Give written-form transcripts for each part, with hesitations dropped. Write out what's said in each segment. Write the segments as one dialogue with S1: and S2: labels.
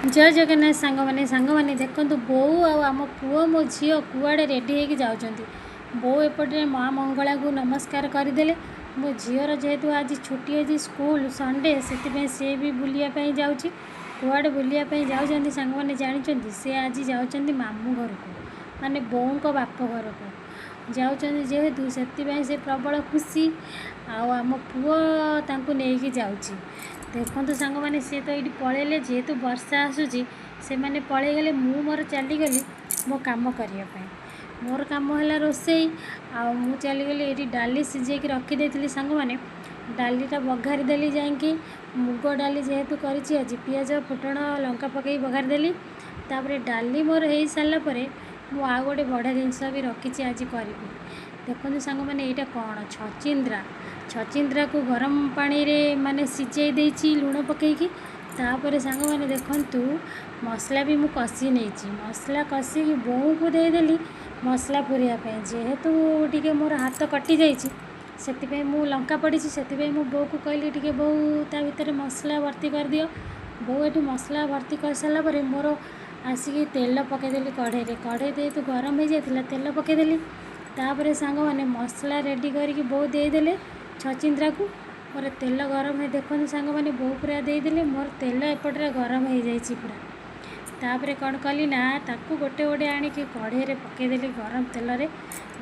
S1: ଜୟ ଜଗନ୍ନାଥ ସାଙ୍ଗମାନେ। ସାଙ୍ଗମାନେ ଦେଖନ୍ତୁ, ବୋଉ ଆଉ ଆମ ପୁଅ, ମୋ ଝିଅ କୁଆଡ଼େ ରେଡ଼ି ହେଇକି ଯାଉଛନ୍ତି। ବୋଉ ଏପଟରେ ମା ମଙ୍ଗଳାକୁ ନମସ୍କାର କରିଦେଲେ। ମୋ ଝିଅର ଯେହେତୁ ଆଜି ଛୁଟି ଅଛି ସ୍କୁଲ, ସଣ୍ଡେ, ସେଥିପାଇଁ ସିଏ ବି ବୁଲିବା ପାଇଁ ଯାଉଛି। କୁଆଡ଼େ ବୁଲିବା ପାଇଁ ଯାଉଛନ୍ତି ସାଙ୍ଗମାନେ ଜାଣିଛନ୍ତି? ସେ ଆଜି ଯାଉଛନ୍ତି ମାମୁଁ ଘରକୁ, ମାନେ ବୋଉଙ୍କ ବାପ ଘରକୁ ଯାଉଛନ୍ତି ଯେହେତୁ, ସେଥିପାଇଁ ସେ ପ୍ରବଳ ଖୁସି। ଆଉ ଆମ ପୁଅ ତାଙ୍କୁ ନେଇକି ଯାଉଛି। ଦେଖନ୍ତୁ ସାଙ୍ଗମାନେ, ସିଏ ତ ଏଇଠି ପଳେଇଲେ। ଯେହେତୁ ବର୍ଷା ଆସୁଛି, ସେମାନେ ପଳେଇଗଲେ, ମୁଁ ମୋର ଚାଲିଗଲି ମୋ କାମ କରିବା ପାଇଁ। ମୋର କାମ ହେଲା ରୋଷେଇ, ଆଉ ମୁଁ ଚାଲିଗଲି। ଏଇଠି ଡାଲି ସିଝେଇକି ରଖିଦେଇଥିଲି ସାଙ୍ଗମାନେ, ଡାଲିଟା ବଘାରି ଦେଲି ଯାଇକି। ମୁଗ ଡାଲି ଯେହେତୁ କରିଛି ଆଜି, ପିଆଜ, ଫୁଟଣ, ଲଙ୍କା ପକାଇ ବଘାରି ଦେଲି। ତାପରେ ଡାଲି ମୋର ହେଇସାରିଲା ପରେ ମୁଁ ଆଉ ଗୋଟେ ବଢ଼ିଆ ଜିନିଷ ବି ରଖିଛି, ଆଜି କରିବି। ଦେଖନ୍ତୁ ସାଙ୍ଗମାନେ, ଏଇଟା କ'ଣ? ଛଚିନ୍ଦ୍ରା। ଛଚିନ୍ଦ୍ରାକୁ ଗରମ ପାଣିରେ ମାନେ ସିଝେଇ ଦେଇଛି ଲୁଣ ପକାଇକି। ତାପରେ ସାଙ୍ଗମାନେ ଦେଖନ୍ତୁ, ମସଲା ବି ମୁଁ କଷି ନେଇଛି। ମସଲା କଷିକି ବୋଉଙ୍କୁ ଦେଇଦେଲି ମସଲା ପୁରିବା ପାଇଁ। ଯେହେତୁ ଟିକେ ମୋର ହାତ କଟିଯାଇଛି, ସେଥିପାଇଁ ମୁଁ ଲଙ୍କା ପଡ଼ିଛି, ସେଥିପାଇଁ ମୁଁ ବୋଉକୁ କହିଲି, ଟିକେ ବୋଉ ତା ଭିତରେ ମସଲା ଭର୍ତ୍ତି କରିଦିଅ। ବୋଉ ଏଠି ମସଲା ଭର୍ତ୍ତି କରିସାରିଲା ପରେ ମୋର ଆସିକି ତେଲ ପକାଇଦେଲି କଢ଼େଇରେ। କଢ଼େଇ ଯେହେତୁ ଗରମ ହେଇଯାଇଥିଲା, ତେଲ ପକାଇଦେଲି। ତାପରେ ସାଙ୍ଗମାନେ, ମସଲା ରେଡ଼ି କରିକି ବୋଉ ଦେଇଦେଲେ ଛଚିନ୍ଦ୍ରାକୁ। ମୋର ତେଲ ଗରମ ହେଇ, ଦେଖନ୍ତୁ ସାଙ୍ଗମାନେ, ବୋଉ ପୁରା ଦେଇଦେଲେ। ମୋର ତେଲ ଏପଟରେ ଗରମ ହେଇଯାଇଛି ପୁରା। ତାପରେ କ'ଣ କଲି ନା, ତାକୁ ଗୋଟେ ଗୋଟେ ଆଣିକି କଢ଼େଇରେ ପକାଇଦେଲି ଗରମ ତେଲରେ।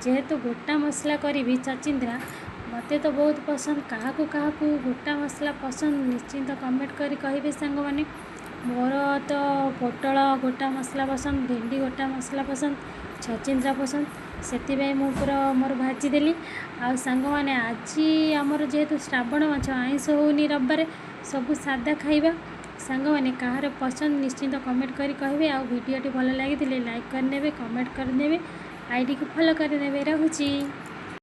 S1: ଯେହେତୁ ଗୋଟା ମସଲା କରିବି, ଛଚିନ୍ଦ୍ରା ମୋତେ ତ ବହୁତ ପସନ୍ଦ। କାହାକୁ କାହାକୁ ଗୋଟା ମସଲା ପସନ୍ଦ, ନିଶ୍ଚିନ୍ତ କମେଣ୍ଟ କରି କହିବେ ସାଙ୍ଗମାନେ। ମୋର ତ ପୋଟଳ ଗୋଟା ମସଲା ପସନ୍ଦ, ଭେଣ୍ଡି ଗୋଟା ମସଲା ପସନ୍ଦ, ଛଚିନ୍ଦ୍ରା ପସନ୍ଦ, ସେଥିପାଇଁ ମୁଁ ପୁରା ମୋର ଭାଜିଦେଲି। ଆଉ ସାଙ୍ଗମାନେ, ଆଜି ଆମର ଯେହେତୁ ଶ୍ରାବଣ ମାସ, ଆଇଁଷ ହେଉନି ରବିବାରେ, ସବୁ ସାଧା ଖାଇବା। ସାଙ୍ଗମାନେ, କାହାର ପସନ୍ଦ ନିଶ୍ଚିନ୍ତ କମେଣ୍ଟ କରି କହିବେ। ଆଉ ଭିଡ଼ିଓଟି ଭଲ ଲାଗିଥିଲେ ଲାଇକ୍ କରିନେବେ, କମେଣ୍ଟ କରିନେବେ, ଆଇଡ଼ିକୁ ଫଲୋ କରିନେବେ। ରହୁଛି।